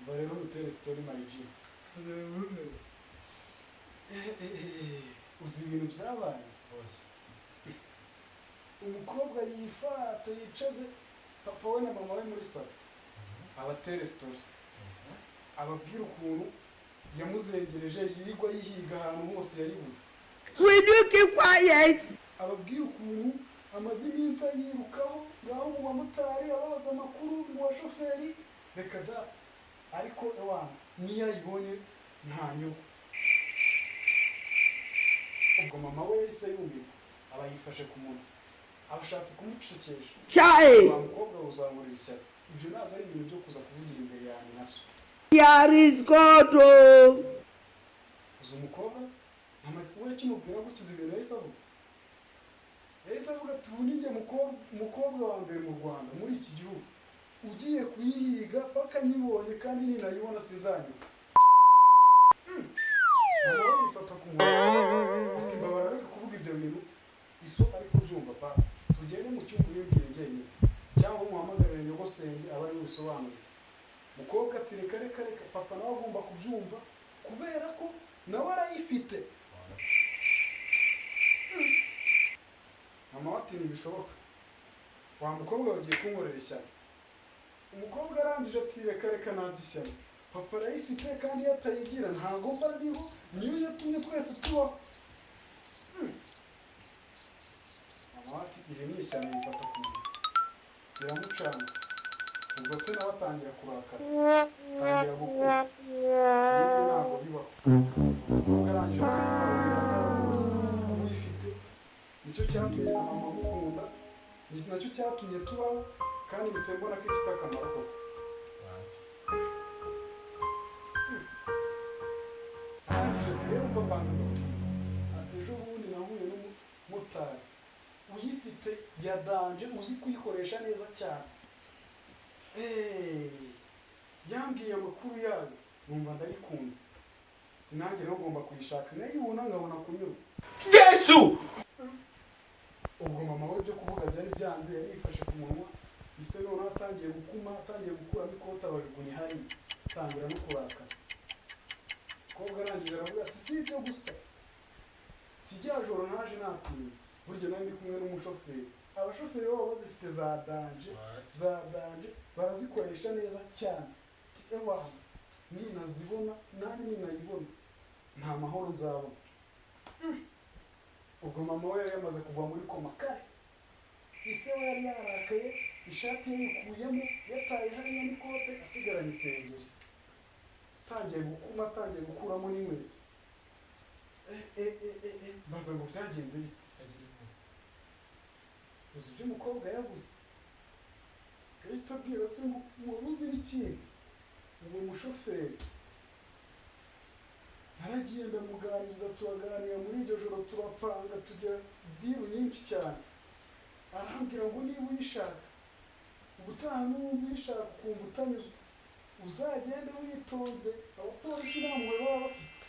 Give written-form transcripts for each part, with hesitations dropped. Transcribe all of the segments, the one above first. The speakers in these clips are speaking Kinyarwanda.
Umva rero mutere story, my G. Uzi ibintu byabaye? Umukobwa yifata, yicaze papa we na mama we muri salon, abatere story, ababwira ukuntu yamuzengereje, yirirwa yihiga ahantu hose yayibuze. Will you keep quiet? Ababwira ukuntu amaze iminsi ayirukaho ngaho mu bamotari, ababaza amakuru mu bashoferi, reka da. Ariko ewana, niyo ayibonye ntanyurwa. Ubwo mama we yahise yumirwa, aba yifashe ku munwa, abashatse kumucecekesha. Chai! Wa mukobwa we, uzankorera ishyano. Ibyo ntabwo ari ibintu byo kuza kuvugira imbere yanjye na so. Here is God. Oh. Uzi umukobwa se? Mama we akimubwira gutyo, uzi ibintu yahise avuga? Yahise avuga ati: "Ubu ninjye mukobwa wa mbere mu Rwanda, muri iki gihugu, ugiye kuyihiga paka nyibonye, kandi ninayibona sinzanyura." Mama we yifata ku munwa ati: "Mbabara, reka kuvuga ibyo bintu iso ari kubyumva. Pasi tugende mu cyumba ubimbwire njyenyine, cyangwa muhamagarire nyogosenge abe ari we ubisobanure." Mukobwa ati: "Reka, reka, reka, papa nawe agomba kubyumva kubera ko nawe arayifite." Mama we ati: "Ntibishoboka, wa mukobwa wagiye kunkorera ishyano." Umukobwa arangije ati: "Reka, reka, ntabyo ishyano, papa arayifite, kandi iyo atayigira ntabwo mba ndiho, niyo yatumye twese tubaho." Mama we ati: "Iri ni ishyano." Yifata ku munwa, biramucanga. Ubwo se nawe atangira kurakara, atangira gukura yewe, ntabwo bibaho. Umukobwa arangije ati: "Birakara rwose, uyifite nicyo cyatumye na mama agukunda, ni nacyo cyatumye tubaho, kandi mpise mbona ko ifite akamaro koko." Arangije ati: "Rero umva mbanza mbabwire." Ati: "Ejo bundi nahuye n'umumotari uyifite ya danger, uzi kuyikoresha neza cyane. Yambwiye amakuru yayo, numva ndayikunze. Ati: 'Nanjye rero ngomba kuyishaka, nkayibona, nkabona kunyurwa.'" Jesu! Ubwo mama we byo kuvuga byari byanze, yari yifashe ku munwa. Ise noneho atangiye gukuma, atangiye gukuramo ikote, abajugunye hariya, atangira no kurakara. Umukobwa arangije aravuga ati: "Si ibyo gusa, kijya joro naje natinze, burya nari ndi kumwe n'umushoferi. Abashoferi baba bazifite za danger, za danger, barazikoresha neza cyane." Ati: "Ewa, ninazibona nanjye, ninayibona nta mahoro nzabona." Ubwo mama we yari yamaze kuva muri koma kare. Ise we yari yarakaye, ishati ye yikuyemo, yataye hariya n'ikote, asigaranye isengeri, atangiye gukuma, atangiye gukuramo n'inkweto. Eh, eh, eh, eh, eh, mbaza ngo byagenze bite? Uzi ibyo umukobwa yavuze? Yahise abwira se ngo: "Wari uzi n'ikindi? Uwo mushoferi naragiye ndamuganiriza, turaganira muri iryo joro, turapanga, tugira deal nyinshi cyane. Arambwira ngo niba uyishaka, ubutaha n'uwumva uyishaka ukumva utanyuzwe, uzagende witonze. Abapolisi nta mpuhwe baba bafite,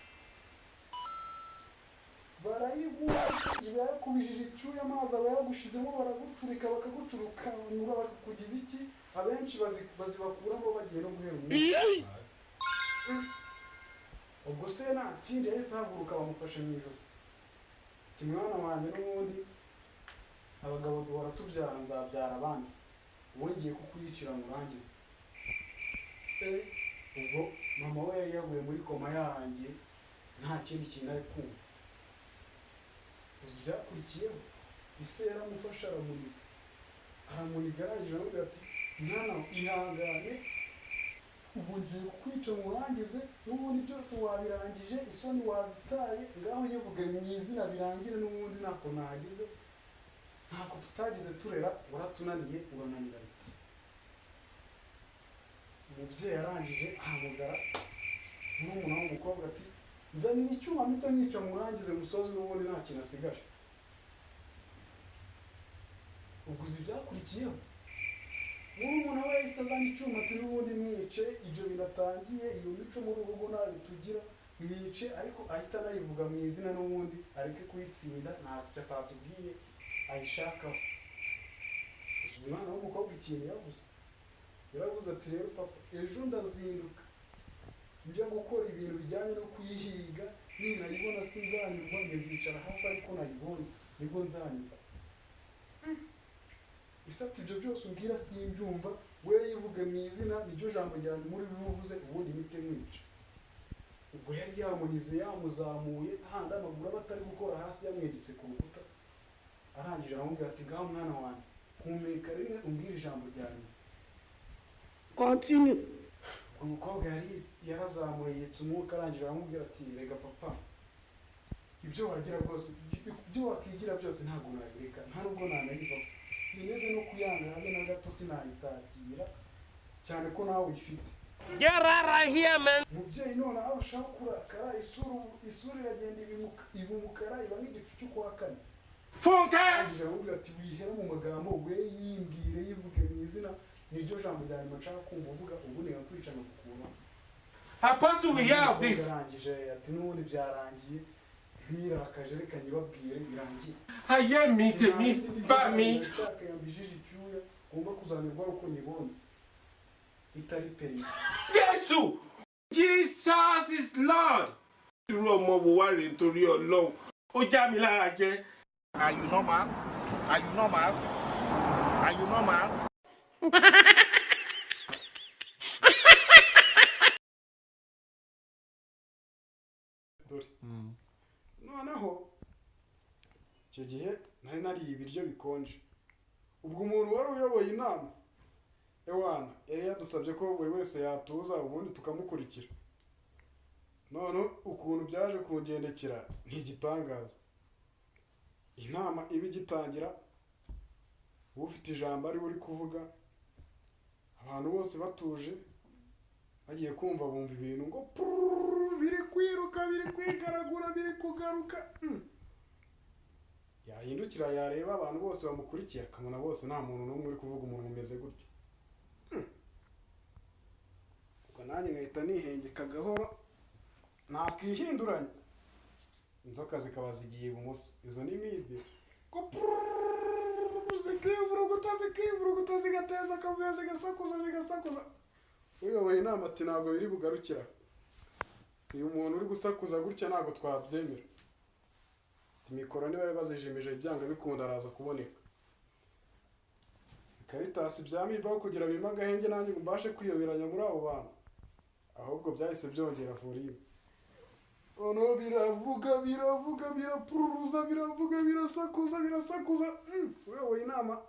barayiguha, iba yakubijije icyuya, amazi aba yagushizemo, baragucurika, bakagucurukanura, bakakugiza iki. Abenshi bazibakuramo bagiye no guhera umwuka." Ubwo se nta kindi, yahise ahaguruka, bamufashe mu ijosi, ati: "Mwana wanjye, n'ubundi abagabo duhora tubyara, nzabyara abandi, ubu ngiye kukwiyicira ngo urangize." Ubwo mama we yari yaguye muri koma, yarangiye, nta kindi kintu ari kumva. Uzi ibyakurikiyeho? Ise yaramufashe, aramuniga, aramuniga. Arangije aramubwira ati: "Mwana, ihangane, ubu ngiye kukwica ngo urangize. N'ubundi byose wabirangije, isoni wazitaye, ngaho yivuge mu izina birangire. N'ubundi ntako nagize, ntako tutagize turera, waratunaniye, urananiranye." Umubyeyi arangije ahamagara murumuna w'umukobwa ati: "Nzanira icyuma mpita mwica murangize, musozi, n'ubundi nta kintu asigaje." Ubwo uzi ibyakurikiyeho? Murumuna we yahise azana icyuma ati: "N'ubundi mwice, ibyo binatangiye, iyo mico muri urugo ntayo tugira, mwice, ariko ahita anayivuga mu izina, n'ubundi areke kuyitsinda, ntacyo atatubwiye ayishakaho." Uzi umwana w'umukobwa ikintu yavuze? Yaravuze ati: "Rero papa, ejo ndazinduka." Njya gukora ibintu bijyanye no kuyihiga, ninayibona sinzanyurwa, njye nzicara hasi ariko nayibonye nibwo nzanyurwa. Ise ati: "Ibyo byose umbwira simbyumva, we yivuge mu izina, niryo jambo ryanjye muri bivuze, ubundi mpite mwica." Ubwo yari yamunize, yamuzamuye handi amaguru aba atari gukora hasi, yamwegetse ku rukuta. Arangije aramubwira ati: "Ngaho mwana wanjye, humeka rimwe, umbwire ijambo rya nyuma." Continue. Ubwo umukobwa yari yarazamuye, yitsa umwuka, arangije aramubwira ati: "Rega papa, ibyo wagira rwose, ibyo wakwigira byose, ntabwo nayireka, nta nubwo nanayivaho. Sineze no kuyanga habe na gato, sinayitatira cyane ko nawe uyifite." Get out of here, man. Umubyeyi none arushaho kurakara, isura iragenda iba umukara, iba nk'igicu cy'ukwa kane. Funke! Arangije aramubwira ati: "Wihera mu magambo, we yimbwire, yivuge mu izina, niryo jambo rya nyuma nshaka kumva uvuga, ubundi nkakwica nkagukuraho." Apostle, we hear of this. Arangije ati: "N'ubundi byarangiye, ntirakaje, reka nyibabwire birangiye." Ayé mi tèmi bá mi. Nshaka yambijije icyuya, ngomba kuzanirwa uko nyibonye itari perimi. Jésù! Jesus is Lord. Irú ọmọ wo wá rèé nítorí Ọlọ́run? Ó já mi lára jẹ. Are you normal? Are you normal? Are you normal? Dore noneho icyo gihe nari nariye ibiryo bikonje. Ubwo umuntu wari uyoboye inama, ewana, yari yadusabye ko buri wese yatuza, ubundi tukamukurikira. None ukuntu byaje kungendekera ni igitangaza. Inama iba igitangira, ufite ijambo ari we uri kuvuga, abantu bose batuje, bagiye kumva bumva ibintu ngo purururu, biri kwiruka, biri kwigaragura, biri kugaruka. Yahindukira yareba abantu bose bamukurikiye, akabona bose nta muntu n'umwe uri kuvuga, umuntu umeze gutyo. Ubwo nanjye nkahita nihengeka gahoro, nakwihinduranya inzoka zikaba zigiye ibumoso, izo ni mibi, ngo purururu, zikivuruguta, zikivuruguta, zigateza akavuyo, zigasakuza, bigasakuza. Uyoboye inama ati: "Ntabwo biri bugarukira, uyu muntu uri gusakuza gutya ntabwo twabyemera." Ati: "Mikoro niba bazijimije, byanga bikunda araza kuboneka." Karitasi byamibaho kugira bimpe agahenge nanjye ngo mbashe kwiyoberanya muri abo bantu, ahubwo byahise byongera volume. Noneho biravuga, biravuga, birapururuza, biravuga, birasakuza, birasakuza. Uyoboye inama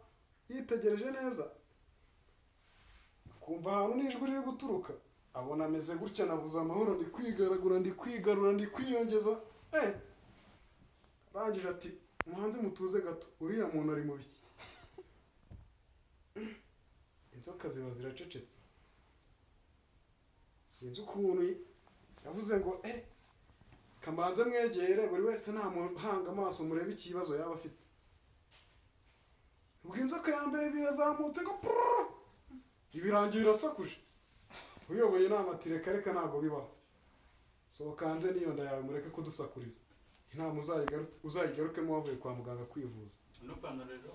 yitegereje neza, kumva ahantu n'ijwi riri guturuka, abona ameze gutya, nabuze amahoro, ndi kwigaragura, ndi kwigarura, ndi kwiyongeza. Arangije ati: "Muhanze mutuze gato, uriya muntu ari mu biki?" Inzoka ziba ziracecetse. Sinzi ukuntu yavuze ngo: "Kamanze mwegere, buri wese ntamuhanga amaso, murebe ikibazo yaba afite." Ubwo inzoka ya mbere birazamutse ngo pururu, ibirangiye irasakuje. Uyoboye inama ati: "Reka reka, ntabwo bibaho, sohoka hanze n'iyo nda yawe, mureke kudusakuriza inama, uzayigarukemo wavuye kwa muganga kwivuza." Ino pantaro rero.